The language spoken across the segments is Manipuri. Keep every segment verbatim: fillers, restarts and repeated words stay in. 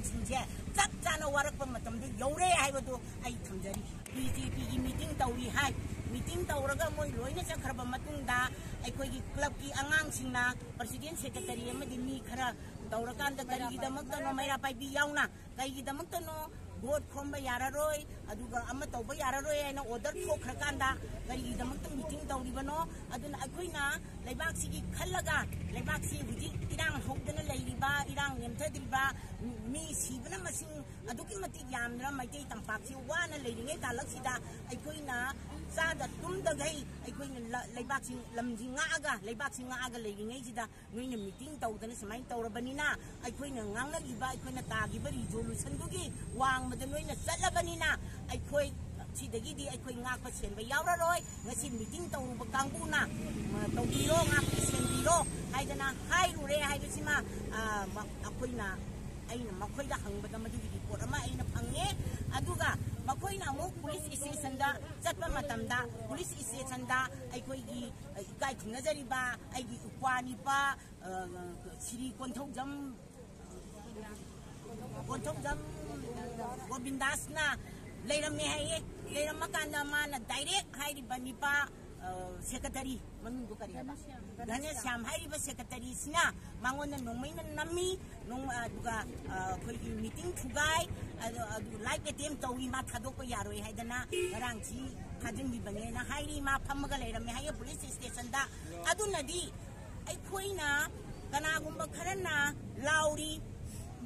ꯁꯤꯡꯁꯦ ꯆꯞ ꯆꯥꯅ ꯋꯥꯔꯛꯄ ꯃꯇꯝꯗ ꯌꯧꯔꯦ ꯍꯥꯏꯕꯗꯨ ꯑꯩ ꯊꯝꯖꯔꯤ꯫ ꯕꯤ ꯖꯦ ꯄꯤꯒꯤ ꯃꯤꯇꯤꯡ ꯇꯧꯔꯤ ꯍꯥꯏ꯫ ꯃꯤꯇꯤꯡ ꯇꯧꯔꯒ ꯃꯣꯏ ꯂꯣꯏꯅ ꯆꯠꯈ꯭ꯔꯕ ꯃꯇꯨꯡꯗ ꯑꯩꯈꯣꯏꯒꯤ ꯀ꯭ꯂꯕꯀꯤ ꯑꯉꯥꯡꯁꯤꯡꯅ, ꯄ꯭ꯔꯁꯤꯗꯦꯟ, ꯁꯦꯀ꯭ꯔꯦꯇꯔꯤ ꯑꯃꯗꯤ ꯃꯤ ꯈꯔ ꯇꯧꯔꯀꯥꯟꯗ, ꯀꯔꯤꯒꯤꯗꯃꯛꯇꯅꯣ, ꯃꯩꯔꯥ ꯄꯥꯏꯕꯤ ꯌꯥꯎꯅ ꯀꯩꯒꯤꯗꯃꯛꯇꯅꯣ ꯚꯣꯠ ꯈꯣꯝꯕ ꯌꯥꯔꯔꯣꯏ, ꯑꯗꯨꯒ ꯑꯃ ꯇꯧꯕ ꯌꯥꯔꯔꯣꯏ ꯍꯥꯏꯅ ꯑꯣꯔꯗꯔ ꯊꯣꯛꯈ꯭ꯔꯀꯥꯟꯗ ꯀꯔꯤꯒꯤꯗꯃꯛꯇ ꯃꯤꯇꯤꯡ ꯇꯧꯔꯤꯕꯅꯣ? ꯑꯗꯨꯅ ꯑꯩꯈꯣꯏꯅ ꯂꯩꯕꯥꯛꯁꯤꯒꯤ ꯈꯜꯂꯒ, ꯂꯩꯕꯥꯛꯁꯤ ꯍꯧꯖꯤꯛ ꯏꯔꯥꯡ ꯍꯧꯗꯅ ꯂꯩꯔꯤꯕ, ꯏꯔꯥꯡ ꯅꯦꯝꯊꯗ꯭ꯔꯤꯕ, ꯃꯤ ꯁꯤꯕꯅ ꯃꯁꯤꯡ ꯑꯗꯨꯛꯀꯤ ꯃꯇꯤꯛ ꯌꯥꯝꯗꯅ ꯃꯩꯇꯩ ꯇꯝꯄꯥꯛꯁꯤ ꯋꯥꯅ ꯂꯩꯔꯤꯉꯩ ꯇꯥꯂꯛꯁꯤꯗ ꯑꯩꯈꯣꯏꯅ ꯆꯥꯗ ꯇꯨꯝꯗꯈꯩ ꯑꯩꯈꯣꯏꯅ ꯂ-, ꯂꯩꯕꯥꯛꯁꯤ, ꯂꯝꯁꯤ ꯉꯥꯛꯑꯒ, ꯂꯩꯕꯥꯛꯁꯤ ꯉꯥꯛꯑꯒ ꯂꯩꯔꯤꯉꯩꯁꯤꯗ ꯅꯣꯏꯅ ꯃꯤꯇꯤꯡ ꯇꯧꯗꯅ ꯁꯨꯃꯥꯏꯅ ꯇꯧꯔꯕꯅꯤꯅ, ꯑꯩꯈꯣꯏꯅ ꯉꯥꯡꯅꯈꯤꯕ, ꯑꯩꯈꯣꯏꯅ ꯇꯥꯈꯤꯕ ꯔꯤꯖꯣꯂꯨꯁꯟꯗꯨꯒꯤ ꯋꯥꯡꯃꯗ ꯅꯣꯏꯅ ꯆꯠꯂꯕꯅꯤꯅ, ꯑꯩꯈꯣꯏ ꯁꯤꯗꯒꯤꯗꯤ ꯑꯩꯈꯣꯏ ꯉꯥꯛꯄ ꯁꯦꯟꯕ ꯌꯥꯎꯔꯔꯣꯏ꯫ ꯉꯁꯤ ꯃꯤꯇꯤꯡ ꯇꯧꯔꯨꯕ ꯀꯥꯡꯕꯨꯅ, ꯃ, ꯇꯧꯕꯤꯔꯣ, ꯉꯥꯛꯄꯤ ꯁꯦꯟꯕꯤꯔꯣ ꯍꯥꯏꯗꯅ ꯍꯥꯏꯔꯨꯔꯦ ꯍꯥꯏꯕꯁꯤꯃ, ꯑ, ꯃ-, ꯑꯩꯈꯣꯏꯅ, ꯑꯩꯅ ꯃꯈꯣꯏꯗ ꯍꯪꯕꯗ ꯃꯗꯨꯒꯤ ꯔꯤꯄꯣꯔꯠ ꯑꯃ ꯑꯩꯅ ꯐꯪꯉꯦ꯫ ꯑꯗꯨꯒ ꯃꯈꯣꯏꯅ ꯑꯃꯨꯛ ꯄꯨꯂꯤꯁ ꯏꯁꯇꯦꯁꯟꯗ ꯆꯠꯄ ꯃꯇꯝꯗ, ꯄꯨꯂꯤꯁ ꯏꯁꯇꯦꯁꯟꯗ ꯑꯩꯈꯣꯏꯒꯤ, ꯑ, ꯏꯀꯥꯏ ꯈꯨꯝꯅꯖꯔꯤꯕ ꯑꯩꯒꯤ ꯏꯄ꯭ꯋꯥ ꯅꯤꯄꯥ, ꯑ, ꯁ꯭ꯔꯤ ꯀꯣꯟꯊꯧꯖꯝ, ꯀꯣꯟꯊꯧꯖꯝ ꯒꯣꯕꯤꯟꯗꯥꯁꯅ ꯂꯩꯔꯝꯃꯦ ꯍꯥꯏꯌꯦ꯫ ꯂꯩꯔꯝꯃꯀꯥꯟꯗ ꯃꯥꯅ ꯗꯥꯏꯔꯦꯛ ꯍꯥꯏꯔꯤꯕ ꯅꯤꯄꯥ, ꯑ, ꯁꯦꯀ꯭ꯔꯦꯇꯔꯤ, ꯃꯃꯤꯡꯗꯨ ꯀꯔꯤ ꯍꯥꯏꯕ? ꯘꯅꯁ꯭ꯌꯥꯝ ꯍꯥꯏꯔꯤꯕ ꯁꯦꯀ꯭ꯔꯦꯇꯔꯤꯁꯤꯅ ꯃꯉꯣꯟꯗ ꯅꯣꯡꯃꯩꯅ ꯅꯝꯃꯤ, ꯅꯣꯡ-, ꯑꯗꯨꯒ, ꯑ, ꯑꯩꯈꯣꯏꯒꯤ ꯃꯤꯇꯤꯡ ꯊꯨꯒꯥꯏ, ꯑꯗꯨ, ꯑꯗꯨ ꯂꯥꯏꯐ ꯑꯦꯇꯦꯝ ꯇꯧꯏ, ꯃꯥ ꯊꯥꯗꯣꯛꯄ ꯌꯥꯔꯣꯏ ꯍꯥꯏꯗꯅ ꯉꯔꯥꯡꯁꯤ ꯊꯥꯖꯤꯟꯈꯤꯕꯅꯦꯅ ꯍꯥꯏꯔꯤ꯫ ꯃꯥ ꯐꯝꯃꯒ ꯂꯩꯔꯝꯃꯦ ꯍꯥꯏꯌꯦ ꯄꯨꯂꯤꯁ ꯏꯁꯇꯦꯁꯟꯗ꯫ ꯑꯗꯨꯅꯗꯤ ꯑꯩꯈꯣꯏꯅ, ꯀꯅꯥꯒꯨꯝꯕ ꯈꯔꯅ ꯂꯥꯎꯔꯤ,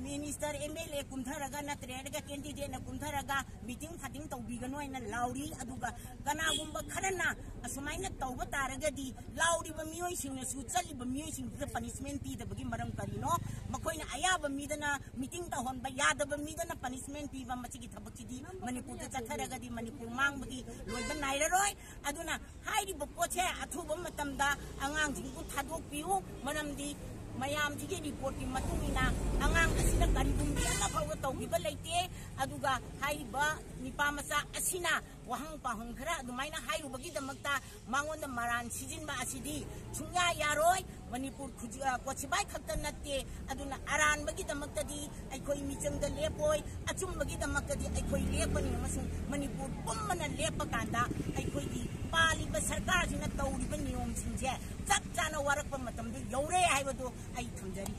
ꯃꯤꯅꯤꯁꯇꯔ, ꯑꯦꯝ ꯑꯦꯜ ꯑꯦ ꯀꯨꯝꯊꯔꯒ, ꯅꯠꯇ꯭ꯔꯒ ꯀꯦꯟꯗꯤꯗꯦꯠꯅ ꯀꯨꯝꯊꯔꯒ ꯃꯤꯇꯤꯡ ꯐꯥꯇꯤꯡ ꯇꯧꯕꯤꯒꯅꯨ ꯍꯥꯏꯅ ꯂꯥꯎꯔꯤ꯫ ꯑꯗꯨꯒ ꯀꯅꯥꯒꯨꯝꯕ ꯈꯔꯅ ꯑꯁꯨꯃꯥꯏꯅ ꯇꯧꯕ ꯇꯥꯔꯒꯗꯤ ꯂꯥꯎꯔꯤꯕ ꯃꯤꯑꯣꯏꯁꯤꯡꯅꯁꯨ ꯆꯠꯂꯤꯕ ꯃꯤꯑꯣꯏꯁꯤꯡꯗꯨꯗ ꯄꯅꯤꯁꯃꯦꯟ ꯄꯤꯗꯕꯒꯤ ꯃꯔꯝ ꯀꯔꯤꯅꯣ? ꯃꯈꯣꯏꯅ ꯑꯌꯥꯕ ꯃꯤꯗꯅ ꯃꯤꯇꯤꯡ ꯇꯧꯍꯟꯕ, ꯌꯥꯗꯕ ꯃꯤꯗꯅ ꯄꯅꯤꯁꯃꯦꯟ ꯄꯤꯕ, ꯃꯁꯤꯒꯤ ꯊꯕꯛꯁꯤꯗꯤ ꯃꯅꯤꯄꯨꯔꯗ ꯆꯠꯊꯔꯒꯗꯤ ꯃꯅꯤꯄꯨꯔ ꯃꯥꯡꯕꯒꯤ ꯂꯣꯏꯕ ꯅꯥꯏꯔꯔꯣꯏ꯫ ꯑꯗꯨꯅ ꯍꯥꯏꯔꯤꯕ ꯄꯣꯠꯁꯦ ꯑꯊꯨꯕ ꯃꯇꯝꯗ ꯑꯉꯥꯡꯁꯤꯡꯕꯨ ꯊꯥꯗꯣꯛꯄꯤꯌꯨ꯫ ꯃꯔꯝꯗꯤ ꯃꯌꯥꯝꯁꯤꯒꯤ ꯔꯤꯄꯣꯔꯠꯀꯤ ꯃꯇꯨꯡ ꯏꯟꯅ ꯑꯉꯥꯡ ꯑꯁꯤꯅ ꯀꯔꯤꯒꯨꯝꯕ ꯑꯃ ꯐꯥꯎꯕ ꯇꯧꯈꯤꯕ ꯂꯩꯇꯦ꯫ ꯑꯗꯨꯒ ꯍꯥꯏꯔꯤꯕ ꯅꯤꯄꯥ ꯃꯆꯥ ꯑꯁꯤꯅ ꯋꯥꯍꯪ ꯄꯥꯎꯍꯪ ꯈꯔ ꯑꯗꯨꯃꯥꯏꯅ ꯍꯥꯏꯔꯨꯕꯒꯤꯗꯃꯛꯇ ꯃꯉꯣꯟꯗ ꯃꯔꯥꯟ ꯁꯤꯖꯤꯟꯕ ꯑꯁꯤꯗꯤ ꯁꯨꯡꯌꯥ ꯌꯥꯔꯣꯏ꯫ ꯃꯅꯤꯄꯨꯔ ꯈꯨꯖꯤ-, ꯑ, ꯀꯣꯠꯁꯤꯕꯥꯏ ꯈꯛꯇ ꯅꯠꯇꯦ꯫ ꯑꯗꯨꯅ ꯑꯔꯥꯟꯕꯒꯤꯗꯃꯛꯇꯗꯤ ꯑꯩꯈꯣꯏ ꯃꯤꯆꯪꯗ ꯂꯦꯞꯄꯣꯏ, ꯑꯆꯨꯝꯕꯒꯤꯗꯃꯛꯇꯗꯤ ꯑꯩꯈꯣꯏ ꯂꯦꯞꯄꯅꯤ꯫ ꯑꯃꯁꯨꯡ ꯃꯅꯤꯄꯨꯔ ꯄꯨꯝꯕꯅ ꯂꯦꯞꯄ ꯀꯥꯟꯗ ꯑꯩꯈꯣꯏꯒꯤ ꯄꯥꯜꯂꯤꯕ ꯁꯔꯀꯥꯔꯁꯤꯅ ꯇꯧꯔꯤꯕ ꯅꯤꯌꯣꯝꯁꯤꯡꯁꯦ ꯆꯞ ꯆꯥꯅ ꯋꯥꯔꯛꯄ ꯃꯇꯝꯗꯨ ꯌꯧꯔꯦ ꯍꯥꯏꯕꯗꯨ ꯑꯩ ꯊꯝꯖꯔꯤ꯫